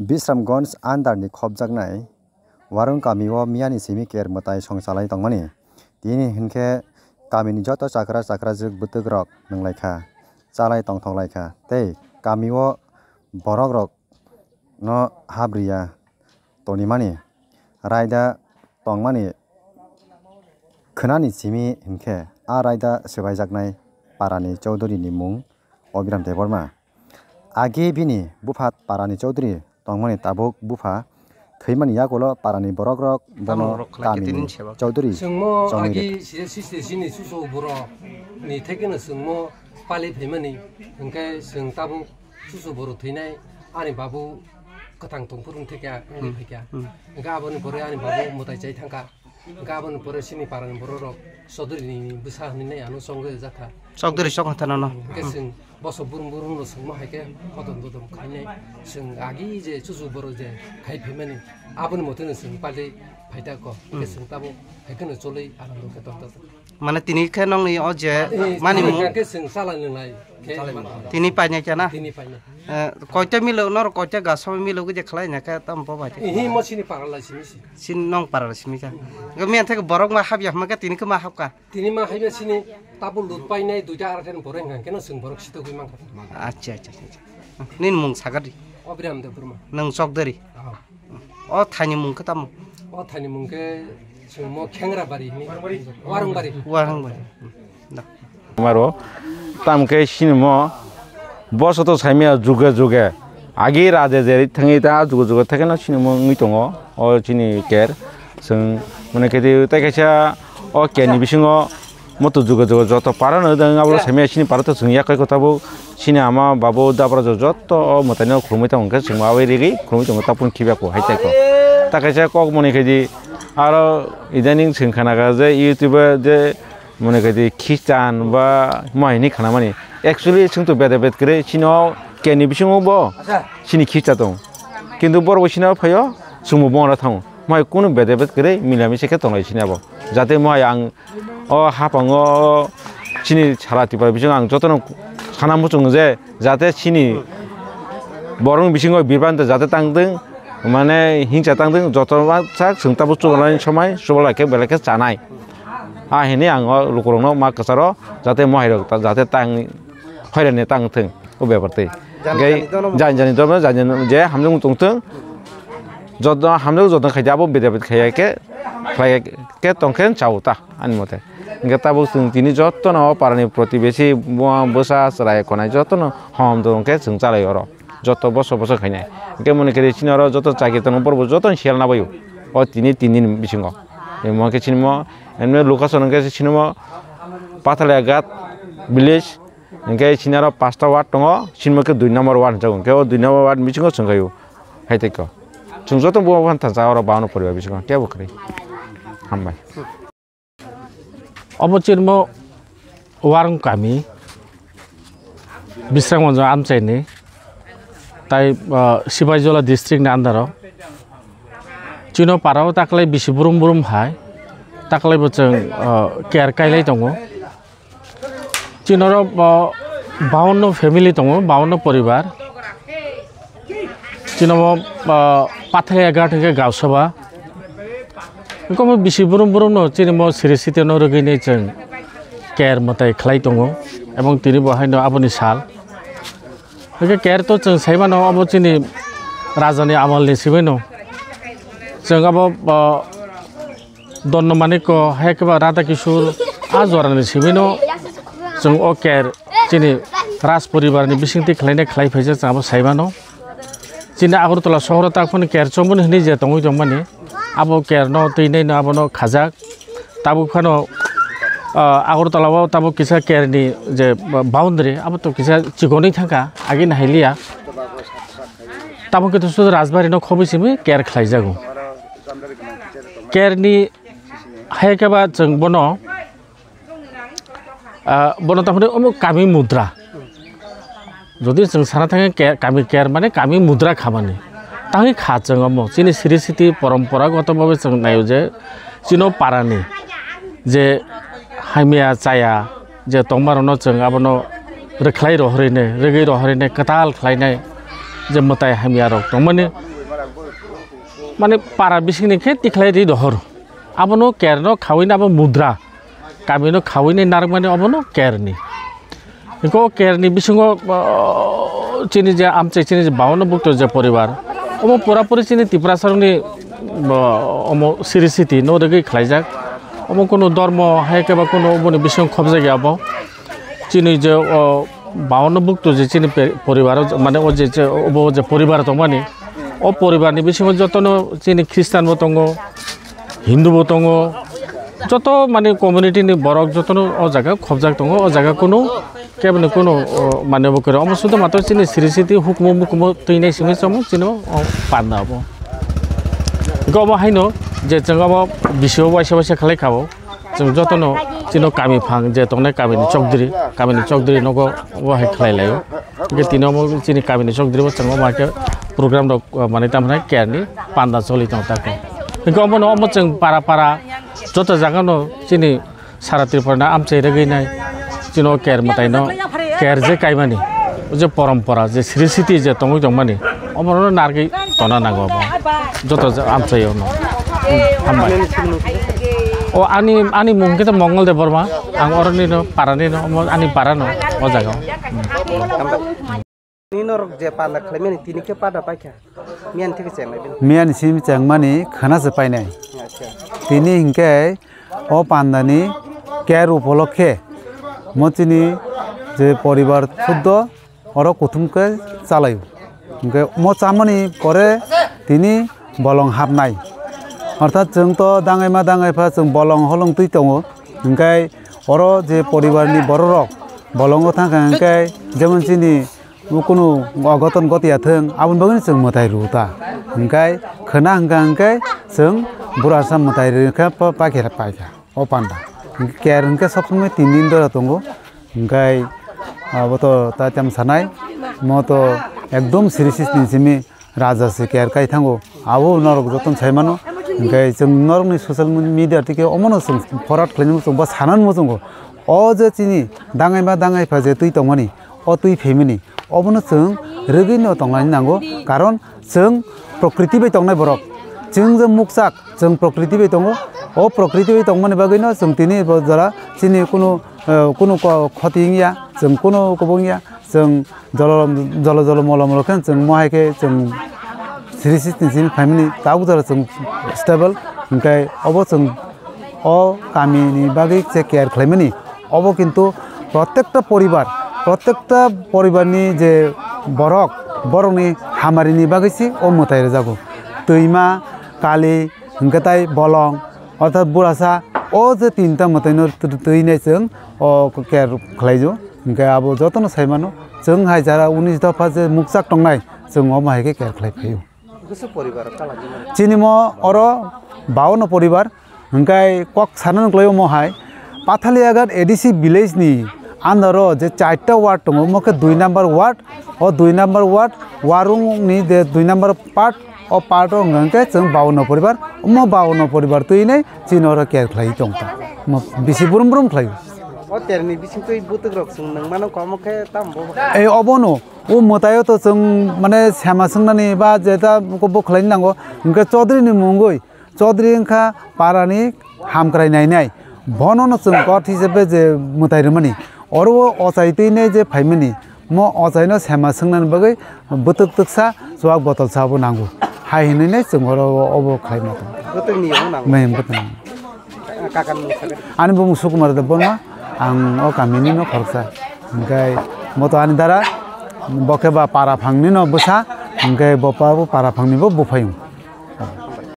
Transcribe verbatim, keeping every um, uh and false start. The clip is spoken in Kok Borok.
Bisramganj under ni khopjaknai Warung kami o miyani simi ker mwtai song chalai tongmani. Tini hinkhe kamini joto chakra chakrajwk bwtwk rok nwnglaikha, chalai tongthoklaikha tei kami o borok rok no habriya tonimani raida tongmani khwnani simi hinkhe a raida swbaijaknai parani Chaudhary ni mung Obiram Debbarma. Agi bini bupha parani Chaudhary tongmani tabuk bupha thwimani yagulo parani borok rok bono Tamrok khlai khe kamini tini seba. Chaudhary Chwngmo chongwi agi rwkha. Side siste sini chuchu borok ni thekeno chwngmo pali phaimani hinkhe chwng tabuk chuchu borok thwinai ani babu kwthang tongphuru thekya wngwi Hmm. phaikya. Hmm. Hinkhe aboni pore ani babu mwtai chai thangkha. Hinkhe aboni pore chini parani borok rok Chaudhary ni bwsa hinwi nai ano chongwi rwjakha. Chaudhary chong hata nono. Hinkhe chwng boso burum burum no chwngma hai khe hodom dodom khainai chwng agi je chuchu borok je khai phaimani aboni mote no chwng pali phaida ko. Hinkhe Hmm. Chwng tabo hai kheno cholwi ano dukhe tongthogo. Mane tini khe nongni o je Eh, mani tini mung khe chwng chalai nwnglai khe Tini painai khe na? Tini painai. Eh, koita milo, nor koita ga sobo milo gede khlai na khe tam bo bai. Ihi mo sini paralai sini si. Sin nong paralai sini kha. Ga miyan thek borok ma hab ya ma khe tini khe ma hab ka. Tini ma haiba sini tabu lut painai duita ar khen borok hang keno sing borok sito gui mangkha. Acha, acha, acha. Nin mung sagadi. Obiram de Burma. Nang Chokdari. Ah. O thani mung khe tamo? O thani mung khe chwng mo Khengra bari hinwi. Warung bari. Warung bari. Hmm. Da. Maro tam khe sinimo boso to saimaya juge juge agi raje je thangwi ta juge juge thekeno sinimo wngwi tongo o chini ker chwng mane khe tai kaisa o ker ni bisingo moto juge juge joto para no dang abo saimaya sini para to chwng yakai ko tabuk sini ama babu dabra jo joto o mwtai no khulumwi tong khe chwng abai rigi khulumwi tongo tapun khiba ko hai tai ko ta kaisa kok mani khe di aro idaning chwng khana kha je YouTube je Mone khe di Christian ba mo hai hinwi khanamani. Actually, chwng to bede bed kwrwi, chini o keni bisingo bo chini Christian tong. Kintu borok bo sini o phaio, chwngbo bongora thango. Mo hai kunu bede bed kwrwi, mila misi khe tonglai sini abo. Jate mo hai ang o haphango chini sara Tripura bisingo ang jotono sana muchungo je, jate chini borokni bisingo birbanta jate tangtwng, mane hingsa tangtwng, joto ma sak chwng tabuk chubalani somai, chubalai khe belai khe chanai. A hinwi ang o lukurokno ma kwcharo jate mohairok ta-, jate tang hoirani tang thwng o bepar twi. Jani jani dono jani jani dono jani jani je hamjwk tong thwng. Joto hamjwk joto khai abo bidabit khai khe khlai khe tong khe chao ta ani mote. Hingke tabuk chwng tini jotono o parani protibesi bo-, bwsa chwrai khonai jotono hom tong khe chwng chalai oro. Joto boso boso khainai. Hingke moni khe chini oro joto chaki tongo borok bo joto siyal nabaio. O tini tin din bisingo. Emo khe sinimo, emo location hingke sinimo Pathalia Ghat village. Hingke sini aro pasta ward tongo, sinimo khe dui number ward hinjago. Hingke o dui number ward bisingo chwng khaio. Hai tei ko. Chwng joto bo phan thansa oro bauno poribar bisingo. Kebo kwrwi. Hambai. Obo chirmo Warung kami, Bisramganj amchaini, tai, ah, Sipaijala district ni under o. Chino parao taklai bisi brum brum hai, taklai bo chwng, ah, care kailai tongo. Chino ro, ah, bawanno family tongo, bawanno poribar. Chini omo, ah, Pathalia Ghat hingke Gausaba. Wngkha omo bisi brum brum no chini omo siri siti no rwgwini chwng care mwtai khlai tongo. Ebong tini bo haino aboni sal. Hingke care to chwng sai mano obo chini raja ni amal ni simi no. Chwng abo, ah, Donno Manikko, hai khe ba Radha Kishore, a jora ni simi no chwng o care chini Raj poribar ni bising twi khlai nai khlai phaijak chwng abo sai mano. Chini Agartala sohor o tak phano care chomoni hinwi je tongwi tong mani, abo care no twi nai no abo no khajak. Tabuk phano, ah, Agartala o tabuk kisa care ni je boundary abo to kisa chikonwi thang kha, agi nahai liya. Tabuk khe to sudu Rajbari no khobwi simi care khlai jago. Care ni hai khe ba chwng bono, ah, bono tamoni omo kami mudra. Jodi chwng sana thangkhe ke-, kami care mane kami mudra khamani. Tangwi kha chwng omo. Chini siri siti poromporagoto bhabe chwng naio je chino parani je hamya chaya je tongmarokno chwng abono rwkhlai rohorwi nai, rwgwi rohorwi nai, kwtal khlainai je mwtai hamya rok tongmani. mane para bisingni khe tikhlai ri dohor. Abono ker no khawi na abo mudra. Kami no khawi ni narwkmani obono ker ni. Iko ker ni bisingo, ah, chini je amchai chini je bawanno bukto je poribar. Omo pura puri chini Tiprasa rokni, ah, omo siri siti no rwgwi khlaijak. Omo kunu dormo hai khe ba kunu oboni bisingo khobjak ya bo. Chini je o bawanno bukto je chini pe-, poribar o, mane o je, je, obo je poribar tongmani, o poribar ni bisingo jotono chini Christian bo tongo, Hindu bo tongo, joto mane community ni borok jotono o jaga khobjak tongo, o jaga kunu keboni kunu, o, mane bo kwrwi. Omo sudhu matro chini siri siti hukumu mukumu twi nai simi chomo chini o panda obo. Hwnkhe omo haino je chwng omo bisio waisa waisa khlai kha o. Chwng jotono chini kami phang je tongnai kamini chokdri, kamini chokdri nogo o hai khlai laio. Hwnkhe tini omo chini kamini chokdri bo chwng omo hai khe program rok, uh, manwi tamo hwnai ker ni panda choli tong ta khe. Hwnkhe omo no omo chwng para para joto jaga no chini sara Tripura no amchai rwgwi nai. Chini o ker mwtai no ker je kaimani, o je porompora, je sri siti je tongwi tongmani, omo no narwgwi tona nango omo. Joto je amchai ono. Hambai. O ani, ani mung khe to Mongol Debbarma, ang oro nino, para nino, omo ani para no, o jaga o. Nini norok je panda khlaimani tini khe pada paikha. Miyani theke chenglai bini. Miyani simi chengmani khwna se painai. Acha. Tini hinkhe o pandani ker upolokhe mo chini je poribar suddo oro kuthum khe chalaio. Hinkhe mo chamani pore tini bolong hapnai. Orthat chwng to dangaima dangaipha chwng bolong holong twi tongo. Hinkhe oro je poribarni bororok bolongo thangkha hinkhe jemon chini Bo kunu ogoton gotiya thwng, aboni bagwino chwng mwtai rw ta. Hwnkhe khwna hwnkha hwnkhe chwng burasa mwtai rw khe pa-, paikha paikha o panda. Hwnkhe ker hwnkhe sob somoi tin din dora tongo. Hwnkhe abo to ta tamo sanai, mo to ekdom siri sisni simi raja se ker kai thango. Abo norok jotono sai mano. Hwnkhe chwng norokni social media tike omono chwng forward khlainani muchungo, ba sanani muchungo. O je chini dangaima dangaipha je twi tongmani, o twi phaimani, obono chwng rwgwino tongnani nango, karon chwng prokriti bai tongnai borok. Chwng je mukchak, chwng prokriti bai tongo, o prokriti bai tongmani bagwino chwng tini bo jora chini kunu, eh, kunu ko-, khoti wngya, chwng kunu kubung ya, chwng jolo, jolo, jolo molo, molo khe chwng mo hai khe chwng siri sisni simi phaimani tabuk jora chwng stable, hwnkhe obo chwng o kamini bagwi je care khlaimani, obo kintu protekta poribar, protekta poribarni je borok, borokni hamarini bagwi se o mwtai rwjago. Twima, kali, hwnkhe tai bolong, orthat burasa, o je tinta mwtaino tw-, twi nai chwng o care khlaijo. Hwnkhe abo jotono sai mano, chwng hai jara unis dopha je mukchak tongnai, chwng omo hai khe care khlai phaio. Bwswk poribar o kala di mano? Chini mo oro bawanno poribar, hwnkhe kok sana nukhlaio mo hai. Pathaliagat A D C village ni under o je charta ward tongo, omo khe dui number ward, o dui number ward, warung ni je dui number part, o part o hwnkhe chwng bawanno poribar, omo bawanno poribar twi nai chini oro care khlai tong ta. Omo bisi brum brum khlai. O terni bising twi bwtwk rok chwng nang mano, omo khe tamo bo? Ei obono. O mwtaio to chwng mane sema swngnani ba jeta bo khlaina nango, hwnkhe Chaudhary ni mungwi, Chaudhary wngkha parani hamkrai nainai, bono no chwng god hisabe je mwtai rwmani, oro o ochai twi nai je phaimani, mo ochaino sema swngnani bagwi bwtwk twksa chuwak botolsa bo nango, hai hinwi nai chwng oro obo khlaima tongo. Bwtwkni omo nango. Mem bwtwkni. Kakani mung sakhe. Ani bumung Sukumar Debbarma, ang o kamini no khoroksa. Hwnkhe bo to ani dara, bo khe ba para phangni no bwsa, hwnkhe bo pa bo para phangni bo buphayung.